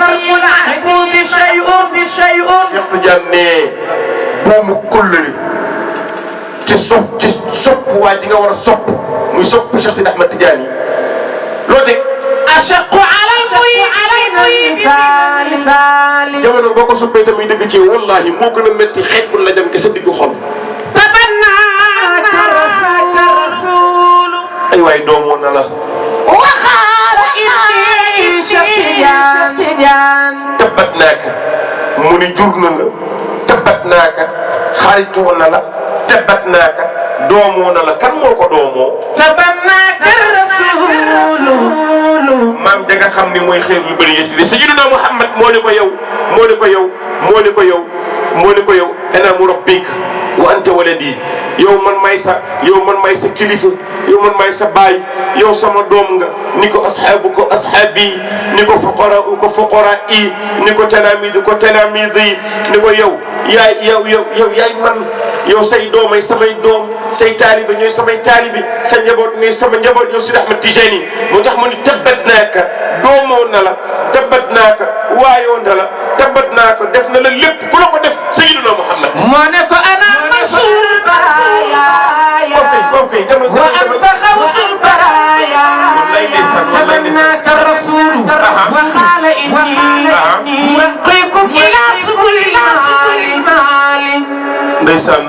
صرف العهد بشيء Cheikh Tidiane ne buumu kullali ci sopp waa ji nga war a sopp muy sopp Cheikh Sidi Ahmed Tidiane loo teg أشق على الميت jamono boo ko soppee tamit dëgg ci wallahi moo gën a métti xeet bu la dem ke sa diggu xol تبناك الرسول ay waay doomoon na la وخال إني شتيان tabbat naaka mu ni jur na la tabbat naaka xaritoo na la tabbat naaka doomoo na la kan moo ko doomoo تبناك الرسول maam ja nga xam ni mooy xeer yu bëri yëpp di Sayyidina Muhammad moo ne ko yow moo ne ko yow moo ne ko yow moo ne ko yow ana murabbika wa anta waladi yow man may sa kilifa yow man may sa baay yow sama doom nga ni ko asxaabu ko asxaabi ni ko fuqara yi ni ko talaamidu ko talaamidi yi ni ko yow yaay man yow say doomay samay doom say taalibe ñooy samay taalibe sa njaboot ñooy sama njaboot yow Sidi Ahmed Tijani moo tax mu ni tabbat naaka doomoo na la tabbat naaka waayoo na la tabbat naaka def na la lépp ku la ko def Sayyidina Muhammad moo ne ko ana masul baraya وأنت خوص البرايا تبناك الرسول وقال إني مرقيكم إلى سبل المال ndeysaan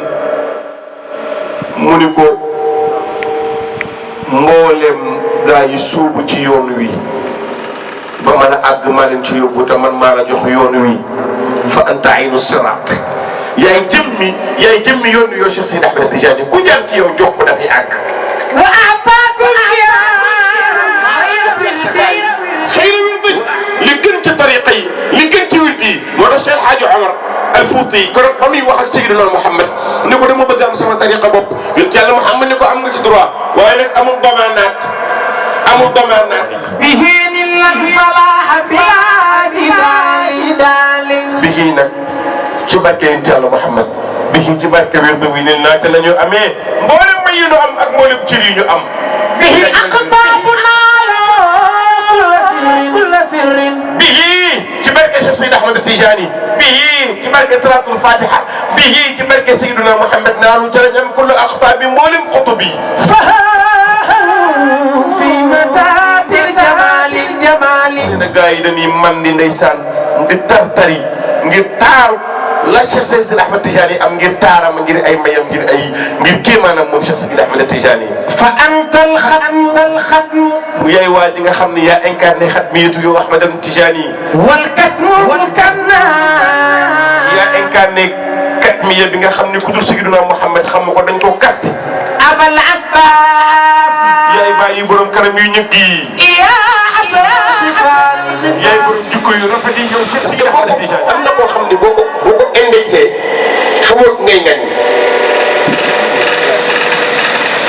mu ni ko mboolem gaa yi suubu ci yoon wi ba mën a àgg maa leen ci yóbbu te man maa la jox yoon wi fa anta aynu siraat yaay jëmmi yoon wi yow Cheikh Sidi Ahmed Tijani ku jaar ci yow jokk dafay àgg. وأعطاكم xëy na wird li gën ci tariqa yi li gën ci wird yi moo tax Cheikh Hadji Omar al Fouti kon ba muy wax ak Seydina Muhammad ni ko dama bëgg am sama tariqa bopp yonent Yàlla Muhammad ni ko am nga ci droit waaye nag amul damaanaat به لله صلاح في العدال bihi nag ci barke yonent Yàlla Muhammad bihi ci barke wird wi ne naata la ñu amee mboolem may yi ñu am ak mboolem cër yi ñu am به أقطابنا كل سر bihi ci barke Cheikh Sidi Ahmed Tijani bihi ci barke Salatul Fatiha bihi ci barke Seydina Muhammad naalu jërëjëm kullu aqtaabi mboolem xutub yi في متات الجمال nee na gars yi dañuy man di ndeysaan ngir tartari ngir taaru la Cheikh Sidi Ahmed Tijani am ngir taaram ngir ay mayam ngir kéemaanam moom Cheikh Sidi Ahmed Tijani فأنت الختم mu yaay waa ji nga xam ne yaa incarné xatmiyatu yow Ahmed Tijani والكتم والكنا yaa incarné xatmiya bi nga xam ne ku dul Seydina Muhammad xam ko dañ koo kaste أبا العباس yaay bàyyi borom kanam yu ñëpp yi يا أسرار yaay borom jukko yu rafet yi yow Cheikh Sidi Ahmed Tijani am na koo xam ne boo ko indexé xamoo ngay ngañ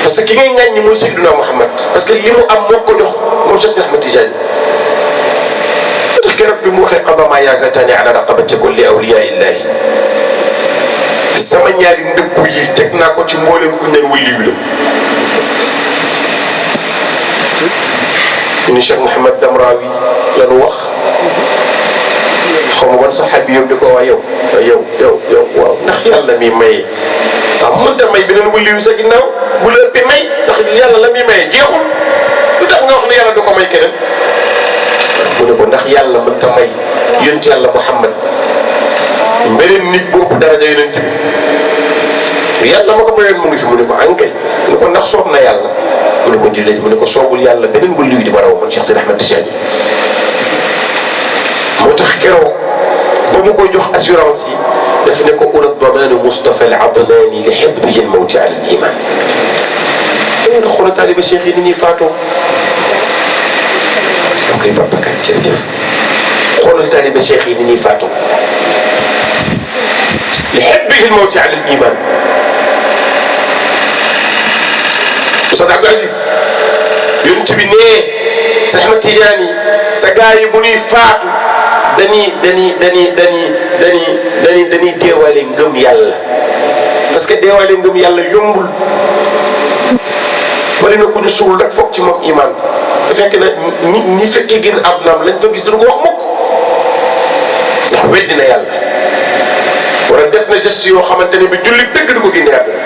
parce que ki ngay ngañ ñi mooy Seydina Muhammad parce que li mu am moo ko jox moom Cheikh Sidi Ahmed Tijani moo tax keroog bi mu waxee qada ma yaakatani ala raqabati kulli awliya illahi sama ñaari ndëggu yi teg naa ko ci mboolem ku ñaan waliyu la ni Cheikh Mouhamed Damrawi lanu wax xaw ma ban saxaabi yow di ko waa yow waaw ndax yàlla mi maye waaw mënta may beneen waliyu sa ginnaaw bu la ëppee may ndax yàlla la muy maye jeexul lu tax nga wax ne yàlla du ko may keneen mu ne ko ndax yàlla mënta may yonent yàlla Muhammad beneen nit bu ëpp daraja yonent bi yàlla ma ko mayoon mu ngi fi mu ne ko ankay mu ne ko ndax soob na yàlla mu ne ko di mu ne ko soobul yàlla beneen waliyu di baraw man Cheikh Sidi Ahmed Tijani moo tax keroog ba mu koy jox assurance yi daf ne ko ula damaanu Mustafa al Adnani li xidbihi al mawti ala al iman dañu ne xoolal taaliba Cheikh yi ni ñuy faatoo ok Papa Kane jërëjëf xoolal taaliba Cheikh yi ni ñuy faatoo li xidbihi al mawti ala al iman Oustaz Abdou Aziz yonent bi nee Cheikh Ahmed Tijani sa gaa yi bu ñuy faatu dañuy deewaale ngëm yàlla parce que deewaale ngëm yàlla yombul bari na ku ñu suul rek foog ci moom iman fekk na ñi fekkee génn àddunaam lañ fa gis duñ ko wax mukk weddina yàlla wala def na geste yoo xamante ne bi julli dëgg du ko génne àdduna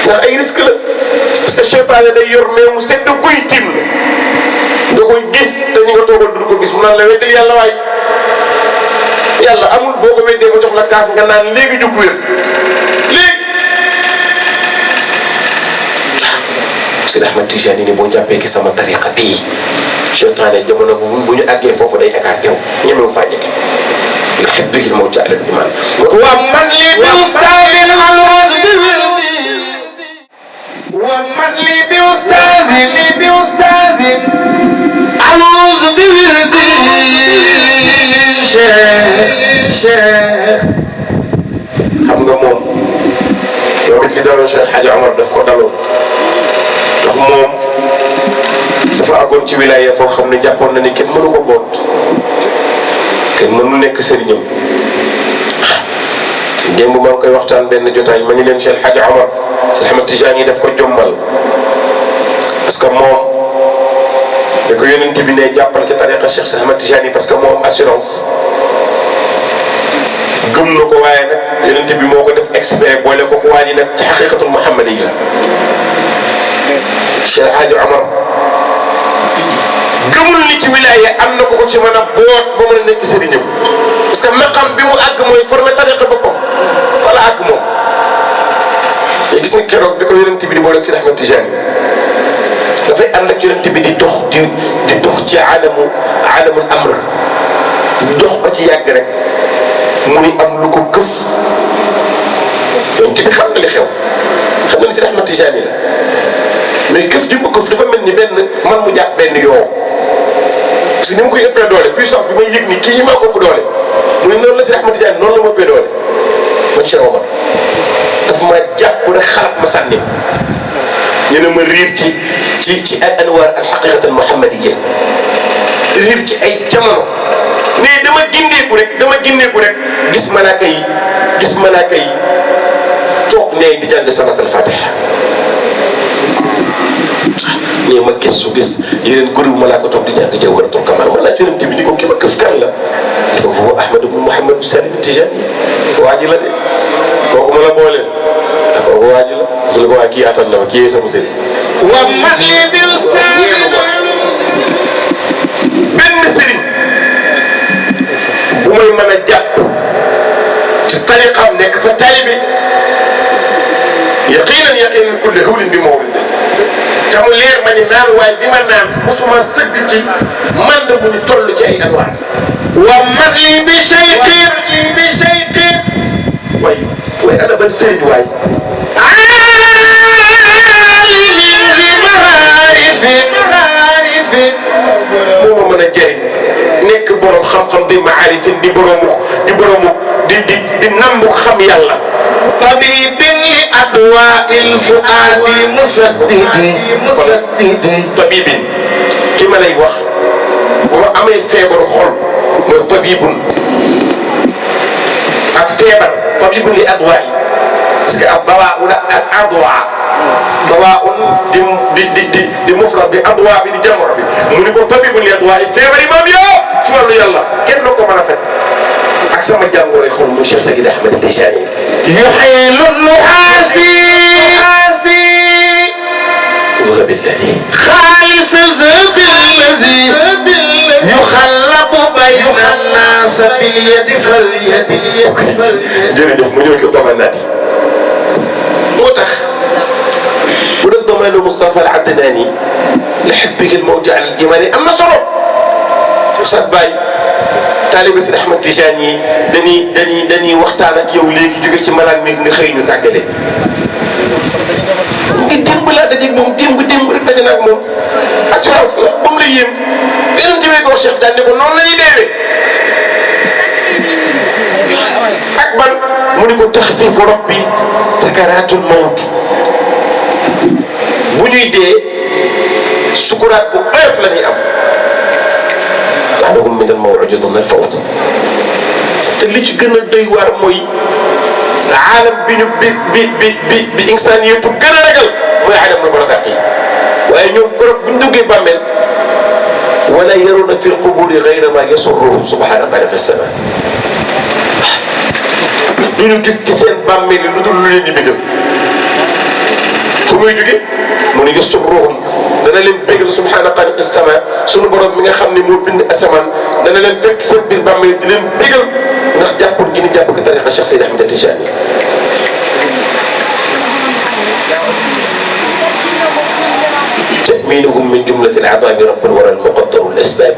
ndax ay risque la parce que seytaane day yor mais mu sedd guy tiim la nga koy gis te ñu nga toogal du ko gis mu naan la weddil yàlla waay yàlla amul boo ko weddee ba jox la kaas nga naan léegi jóg wér léegi Seydi Ahmad Tijani ni boo jàppee ki sama tariqa bii seytaane jamono bu ñu àggee foofu day écarté wu ñemewu faa jege ndax xet bi moo ci alal iman wa man li bi ustaazin alwas bi wirdi wa man li bi ustaazin alwas bi wirdi cheikh xam nga moom yow it li daloon Cheikh Hadji Omar daf ko daloon ndax moom dafa àggoon ci wilaya foo xam ne jàppoon na ni kenn mënu ko boot kenn mënu nekk sëriñam démb maa ngi koy waxtaan benn jotaay ma ni leen Cheikh Hadji Omar Cheikh Ahmad Tijani daf ko jommal parce que moom da ko yonent bi ne jàppal ci tariqa Cheikh Ahmad Tijani parce que moom assurance gëm na ko waaye nag yonent bi moo ko def expert boole ko ko waaye nag ci xaqiqatul muhammadiyya Cheikh Hadji Omar gëmul ni ci wilaya am na ko ci mën a boot ba mën a nekk sëriñam parce que maqam bi mu àgg mooy formé tariqa boppam fa la àgg moom te gis nga keroog bi ko yonent bi di boole ak Seydi Ahmad Tijani dafay ànd ak yonent bi di dox ci alamul amr di dox ba ci yàgg rek mu ni am lu ko këf yonent bi xam na li xew xam na ni Seydi Ahmad Tijani la mais këf gi mu këf dafa mel ni benn man mu jàpp benn yoo parce que ni mu koy ëppee doole puissance bi may yëg ni kii maa ko ëpp doole mu ne noonu la Seydi Ahmad Tijani noonu la ma ëppee doole man Cheikh Omar dafa ma jàpp rek xalaat ma sànni ñu ne ma riir ci al anwaar al xaqiqat al muhammadiyya riir ci ay jamono mais dama gindeeku rek gis malaaka yi toog ne di jàng salat al fatiha ñii ma gëstu gis yeneen góor yu malaaka toog di jàng jawharatul kamal ma laaj yonent bi ni ko ki ma këf kan la ni ko huwa Ahmad ibn Muhammad Salim Tijani waa ji la de kooku ma la booleel kooku waa ji la su la ko waa kii atal na ma kii sama sëriñ wa man li bi benn sëriñ bu may mën a jàpp ci tariqaam nekk fa taalibe yaqinan kulli hawlin bi mawlid te mu leer ma ni naan waaye bi ma naan musuma sëgg ci man de mu ñu toll ci ay anwaar wa man li bi shayqin waaye ana ban sëriñ waay alimin zi maarifin moo ma mën a jëriñ nekk borom xam-xam di maarifin di boromu di nambu xam yàlla tabibin li adwaa'il fuaadi musaddidi tabibin ki ma lay wax bu ma amee feebaru xol mooy tabibun ak feebar tabibun li adwaa'i parce que ak dawaa ak adwaa dawaa di mufrad bi adwaa bi di jamono bi mu ni ko tabibun li adwaa'i feebar yi maam yow ci wàllu yàlla kenn du ko mën a fekk ak sama jàngoro xol mu Cheikh Seydi Ahmad Tijani yuhyilu nuhaasi ذهب الذي خالص ذهب الذي يخلب بين الناس باليد فاليد jërëjëf mu ñëw ci domanaat moo tax bu def domaine Moustapha Al Adnani li xisbihi al-mawja' al-imani am na solo Oustaz Baye taalibe Seydi Ahmad Tijani dañuy waxtaan ak yow léegi jóge ci malaan mi nga xëy ñu tàggale ngi démb laa dajeeg moom démb rek daje na ak moom assurance la ba mu la yéem beneen tamit ko Cheikh daan ne ko noonu la ñuy deewee ak ban mu ni ko taxfiifu rabbi sakaraatul mawt bu ñuy dee sukuraat bu oyof la ñuy am lahum min al-maw'udi al-fawt te li ci gën a doy waar mooy aalam bi ñu bi insaaniyatu gën a ragal mooy aalamul barzaq yi waaye ñoom borom bu ñu duggee bàmmeel wala yaruna fi l-quburi ghayra ma yasurruhum subhana ma fi s-sama duñu gis ci seen bàmmeel lu dul lu leen di bégal fu muy jóge mu ne yasurruhum dana leen bégal subhaana xaaliqi sama sunu borom mi nga xam ne moo bind asamaan dana leen fekk seen biir bàmmeel di leen bégal ndax jàppul gi ni jàpp ko tariqa Cheikh Seydi Ahmed Tijani تأمينهم من جملة العذاب رب الورى المقدر الأسباب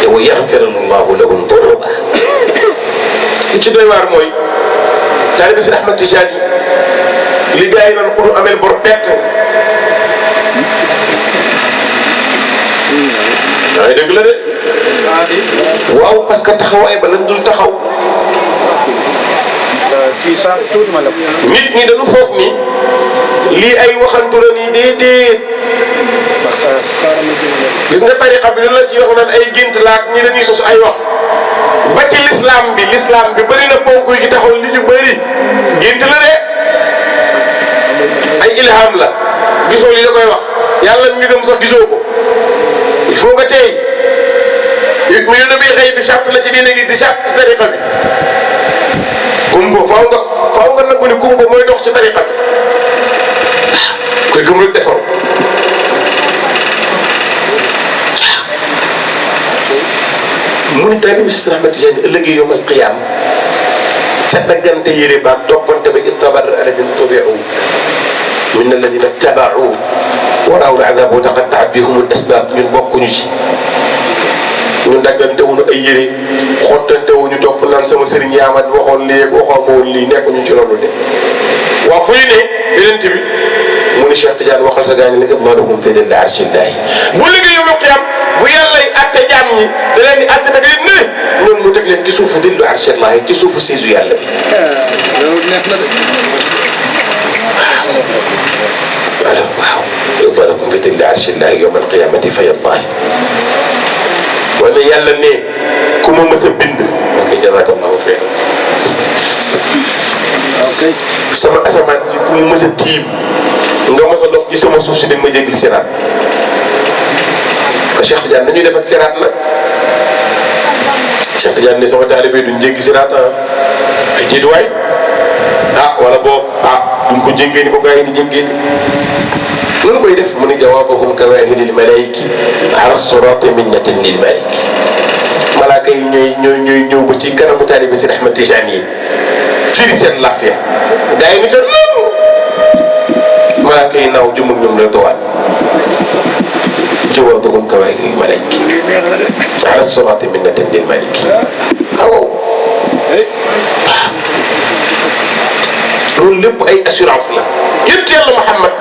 ويغفر الله لهم ذنوبه li ci doy waar mooy taalibe Seydi Ahmed Tijani li gars yi naan ku amel bor perte nga waaye dëgg la de waaw parce que taxawaay ba lañ dul taxaw nit ñi dañu foog ni lii ay waxantu la nii déedéet gis nga tariqa bi lu la ci wax naan ay gént laak ñi dañuy sos ay wax ba ci l'islam bi bëri na ponk yi taxaw li ci bëri gént la de ay ilham la gisoo li da koy wax yàlla mi gëm sax gisoo ko il faut nga tey mi na bi xëy bi charte la ci diine gi di charte ci tariqa bi kumbo faaw nga nangu ni kumbo mooy dox ci tariqa bi koy gëm rek defaru mu ni taalibe Cheikh Ahmed Tijani ëllëgee yawmal qiyaam ca daggante yére ba toppante ba ittabar alladina tubiu min alladina tabau wa raw al-azab wa taqatta'at bihum al-asbab ñun bokkuñu ci ñun daggante wuñu ay yére xottante wuñu topp naan sama sëriñ Yaamad waxoon lii waxoon ma woon lii nekkuñu ci loolu de waaw fu ñu ne yeneen bi mu ni Cheikh Tidiane waxal sa gaañ la idlaaluhum fi dilli arshillahi bu liggéey yawmal qiyaam bu yàlla yi atte jaam ñi da leen di atte da leen ne ñoom mu teg leen ci suufu dillu arshillahi ci suufu siisu yàlla bi. loolu neex na de. waaw idlaaluhum fi dilli arshillahi yawmal qiyaamati fayallahi wala yàlla ne ku ma mës a bind. ok jazakallahu xayran. ok sama asamaan si ku ma mës a tiim nga mës a dox ci sama suuf si da nga ma jéggil siraat. Cheikh Tidiane nañuy def ak siraat nag Cheikh Tidiane ne sama taalibe duñ jéggi siraat ay déet waay wala boobu duñ ko jéggee ni ko gars yi di jéggee loolu koy def mu ni jawaabahum kawaahini lil malaayiki ala siraati minnatan lil maliki malaaka yi ñooy ñëw ba ci kanamu taalibe Seydi Ahmed Tijani yi firi seen lafiya gars yi ni ko non malaaka yi naaw jëmul ñoom la dowaat جوابهم كواكب الملائك على الصراط منة للملك loolu lépp ay assurance la yonent Yàlla Muhammad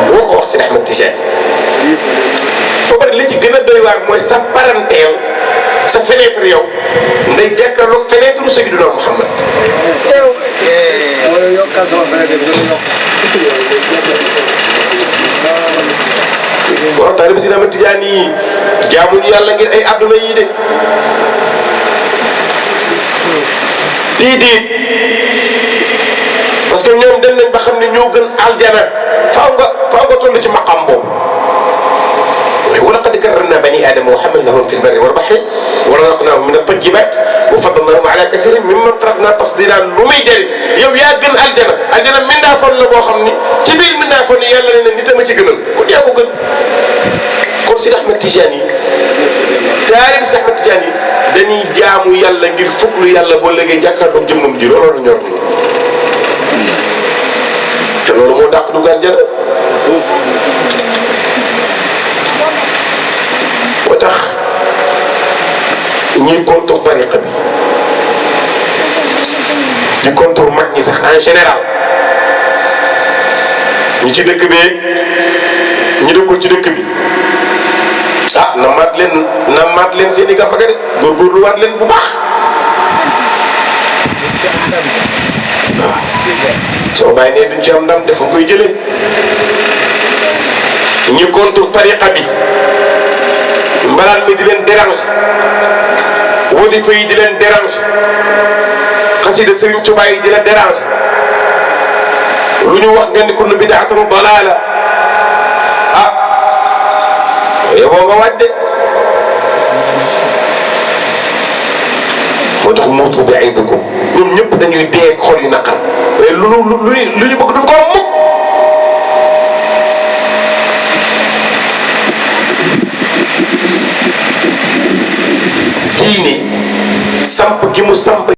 boo ko wax Seydi Ahmed Tijani ba pare li ci gën a doy waar mooy sa parenteel sa fenêtre yow nday jàkkaarloog fenêtre Seydina Muhammad waaw taalibe Seydi Ahmed Tijani yi jaamuñu yàlla ngir ay àdduna yi de déedéet parce que ñoom dem nañ ba xam ne ñoo gën aljana faaw nga toll ci maqam boobu wa laqad karramna bani aadama wa hamalnahum fi lbarri walbahri wa razaqnahum min at-tayyibat wa faddalnahum ala kasirin mimman xalaqna tafdila lu muy jëriñ yow yaa gën aljana mindaafoon la boo xam ni ci biir mindaafoon yi yàlla ne nit a ma ci gënal kon yaa ko gën kon Seydi Ahmed Tijani taalibe Seydi Ahmed Tijani dañuy jaamu yàlla ngir fuklu yàlla boo léegi jàkkaarloog jëmmam ji looloo la ñor te loolu moo dàq dugg aljana moo tax ñiy contre tariqa bi di contre mag ñi sax en général ñi ci dëkk bi ñi dëkkul ci dëkk bi na maat leen seen i gafaga de góorgóorluwaat leen bu baax waaw soo bàyyi ne duñ ci am ndam dafa koy jëlee ñi contre tariqa bi mbalaan mi di leen déranger wadifa yi di leen déranger xasida Sëriñ Tuubaa yi di leen déranger lu ñu wax ngeen ni kullu bid'atin dalaala yow boo nga waaj de moo tax muutu bi aydikum ñoom ñëpp dañuy dee xol yi naqar mais lu ñu bëgg duñ ko am mukk. diine samp gi mu samp